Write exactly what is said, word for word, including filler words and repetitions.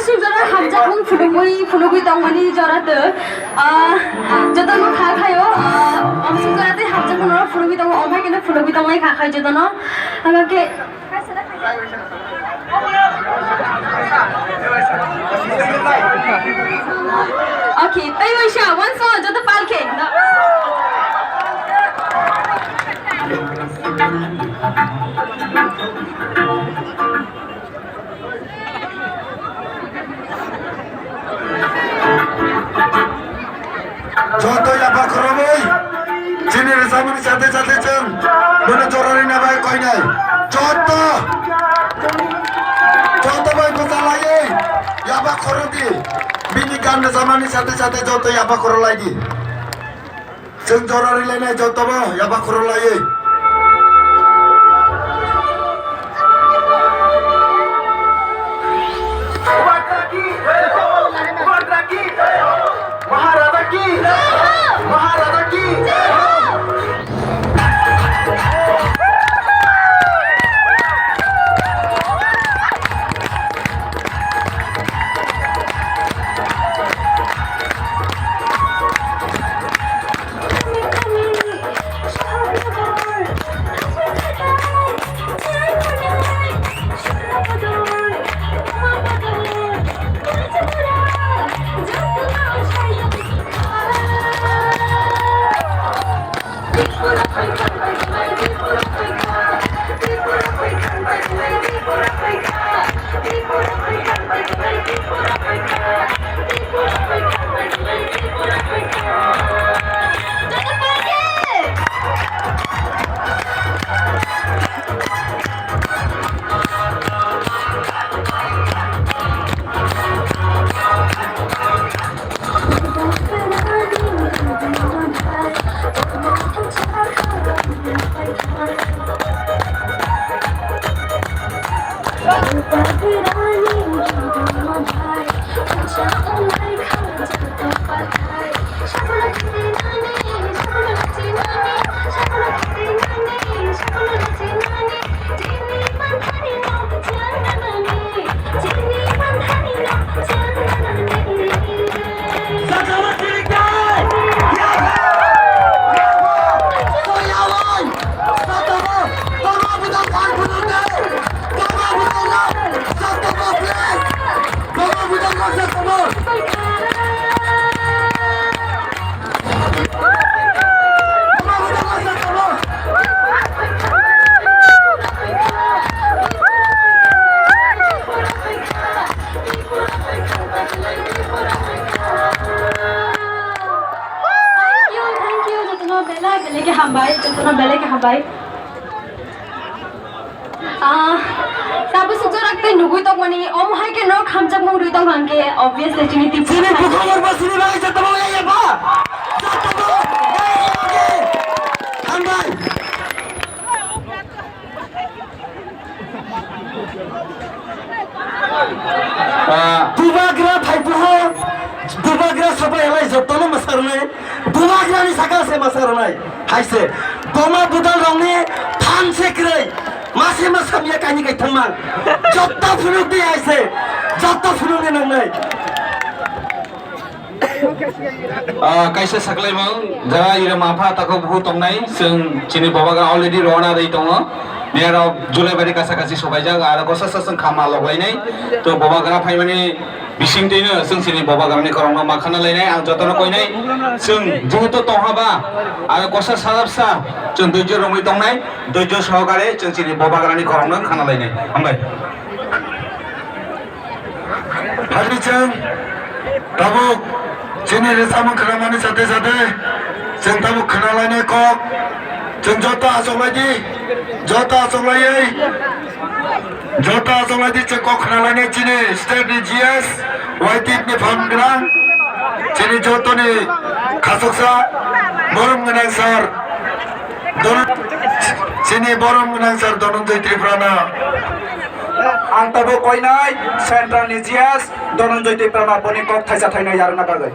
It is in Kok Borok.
Suk jora hamjakmung phunugwi, phunugwi tongmani jora tw, ah, jotono kha khaio, ah, amsuk jora tei hamjakmung no phunugwi tongo, omo hai kheno phunugwi tongnai kha khai jotono. Ang khe, okay, tei waisa, once more, joto pal khe. Joto yapha khorobwi chini rwchapmani chate chate chwng bono jora rina bai koinai. Joto, joto bai bwchalaiwi yapha khorokdi. Bini gan rwchapmani chate chate joto yapha khorolaidi. Chwng jora rilainai jotobo yaba khorolaiwi. Maharaja ki, Maharaja ki, Maharaja ki. Thank you, thank you, jotono belai belai khe hambai, jotono belai khe hambai. Ah, tabuk sukjak tei nugui tongmani, omo hai khe nok hamjakmung rwi tong hang khe, obviously, chini tip. Chini bukhuk rok bo chini bagwi jotono ya ya ba. Jotono ya ya ba khe. Hambai. Ah. Bubagra phaiphuru, bubagra sabai halai jotono mwsarnai, bubagrani sakal se mwsarnai, hai se, boma budal rokni phan se kwrwi, ma se ma samya kaini kaithang mang, joto phunuk di hai se, joto phunukni nangnai. Ah, kaisa saklaimang, jara ira mapha takhuk bukhuk tongnai, chwng chini bubagra already rona rwi tongo. Niyaro July bari kasa kasi sokaijak, aro kosa sa chwng khama loklainai. To bubagra phaimani bisingtwino chwng chini bubagrani khorokno ma khana lainai, ang jotono koinai. Chwng jehetu tonghaba, aro kosa sajabsa chwng doijo romwi tongnai, doijo sohokare chwng chini bubagrani khorokno khana lainai. Hambai. Haiwi chwng tabuk chini rwchapmung khwnamani chate chate chwng tabuk khwnalainai kok. Chwng joto achoklaidi, joto achoklaiwi, joto achoklaidi chwng kok khwnalainai chini state ni G S, Y T F ni phan gwnang, chini jotoni khachuksa borom gwnang sir. Dono-, chini borom gwnang sir Dhananjay Tripura no. Ang tabuk koinai Central ni G S Dhananjay Tripura no boni kok thaisa thainai yarwkna bagwi.